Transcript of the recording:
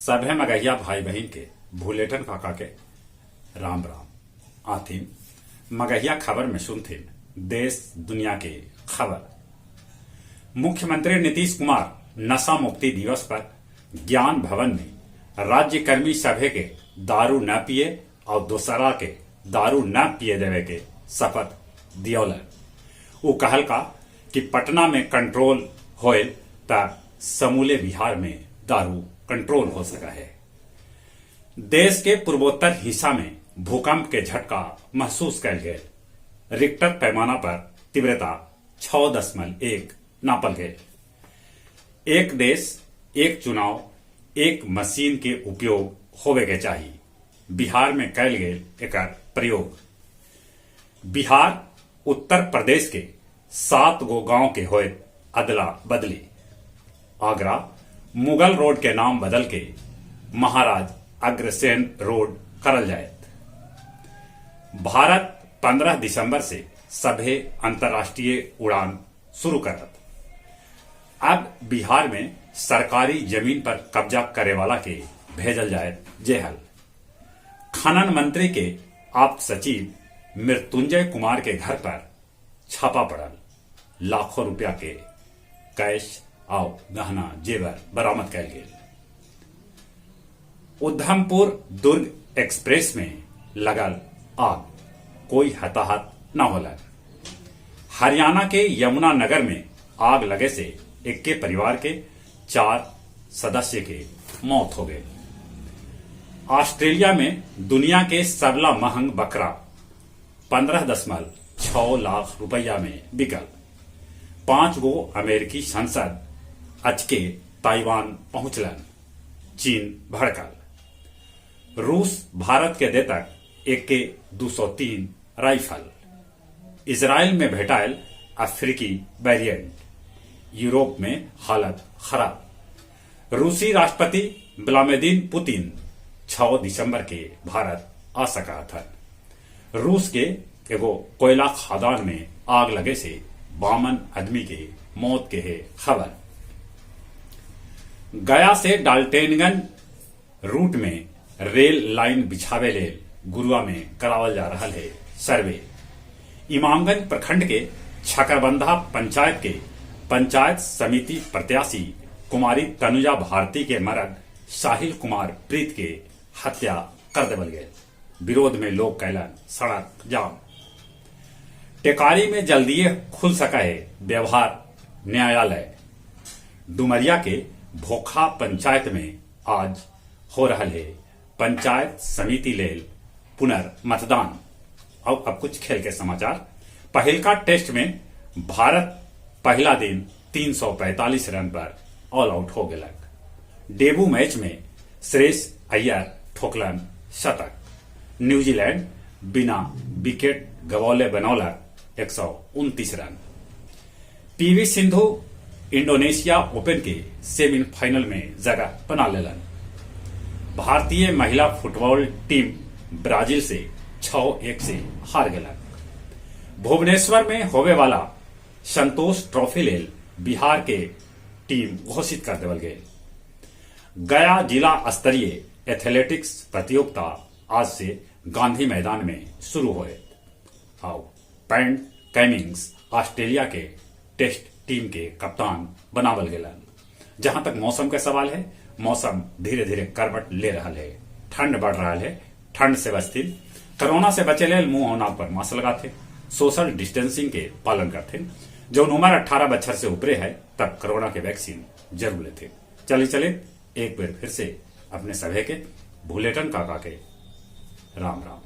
सभे मगहिया भाई बहिन के भुलेटन काका के राम राम। आथिन मगहिया खबर में सुनथिन देश दुनिया के खबर। मुख्यमंत्री नीतीश कुमार नशा मुक्ति दिवस पर ज्ञान भवन में राज्यकर्मी सभे के दारू न पिए आउ दोसरा के दारू न पिए देवे के शपथ दियौलन। ऊ कहलका कि पटना में कंट्रोल होयल त समूले बिहार में दारू कंट्रोल हो सका है। देश के पूर्वोत्तर हिस्सा में भूकंप के झटका महसूस कयल गेल। रिक्टर पैमाना पर तीव्रता 6.1 नापल गेल। एक देश एक चुनाव एक मशीन के उपयोग होवे के चाही। बिहार में कयल गेल एकर प्रयोग। बिहार उत्तर प्रदेश के 7 गो गांव के होयत अदला बदली। आगरा मुगल रोड के नाम बदल के महाराज अग्रसेन रोड करल जायत। भारत 15 दिसंबर से सभे अंतर्राष्ट्रीय उड़ान शुरू करत। अब बिहार में सरकारी जमीन पर कब्जा करे वाला के भेजल जायत जेहल। खनन मंत्री के आप्त सचिव मृत्युंजय कुमार के घर पर छापा पड़ल। लाखों रुपया के कैश आउ गहना जेवर बरामद कयल गेल। उधमपुर दुर्ग एक्सप्रेस में लगल आग, कोई हताहत न होलक। हरियाणा के यमुना नगर में आग लगे से एक्के परिवार के 4 सदस्य के मौत हो गए। ऑस्ट्रेलिया में दुनिया के सबला महंग बकरा 15.6 लाख रुपया में बिकल। 5 गो अमेरिकी सांसद अचके ताइवान पहुंचलन। चीन भड़कल। रूस भारत के देतक AK-203 rifle. Israel में भेटायल अफ्रीकी वेरिएंट। यूरोप में हालत खराब। रूसी राष्ट्रपति व्लादिमीर पुतिन 6 दिसंबर के भारत आ सका था। रूस के एगो कोयला खदान में आग लगे से 52 आदमी के मौत के है खबर। गया से डाल्टेनगंज रूट में रेल लाइन बिछावे लेल गुरुआ में करावल जा रहा है सर्वे। इमामगंज प्रखंड के छकरबंधा पंचायत के पंचायत समिति प्रत्याशी कुमारी तनुजा भारती के मरद साहिल कुमार प्रीत के हत्या कर देवल गए। विरोध में लोग कैलन सड़क जाम। टेकारी में जल्दिए खुल सका है व्यवहार न्यायालय। डुमरिया के भोखा पंचायत में आज हो रहा है पंचायत समिति लेल पुनर्मतदान। और अब कुछ खेल के समाचार। पहिलका टेस्ट में भारत पहला दिन 345 रन पर ऑल आउट हो गलक। डेब्यू मैच में श्रेयस अय्यर ठोकलन शतक। न्यूजीलैंड बिना विकेट गवौले बनौलक 129 run. PV Sindhu Indonesia open के सेमीफाइनल में जगह बना लेलन। भारतीय महिला फुटबॉल टीम ब्राजील से 6-1 से हार गलक। भुवनेश्वर में होवे वाला संतोष ट्रॉफी लेल बिहार के टीम घोषित कर देवल गए। गया जिला स्तरीय एथलेटिक्स प्रतियोगिता आज से गांधी मैदान में शुरू होए। और पैट कमिंग्स ऑस्ट्रेलिया के टेस्ट टीम के कप्तान बनावल गेलन। जहां तक मौसम के सवाल है, मौसम धीरे धीरे करवट ले रहा है, ठंड बढ़ रहा है। ठंड से बचती, कोरोना से बचे लेल मुंह और नाक पर मास्क लगाते, सोशल डिस्टेंसिंग के पालन करते। जो उम्र 18 बच्चर से ऊपरे है तब कोरोना के वैक्सीन जरूर लेते। चले चले एक बार फिर से अपने सभे के भूलेटन काका के राम राम।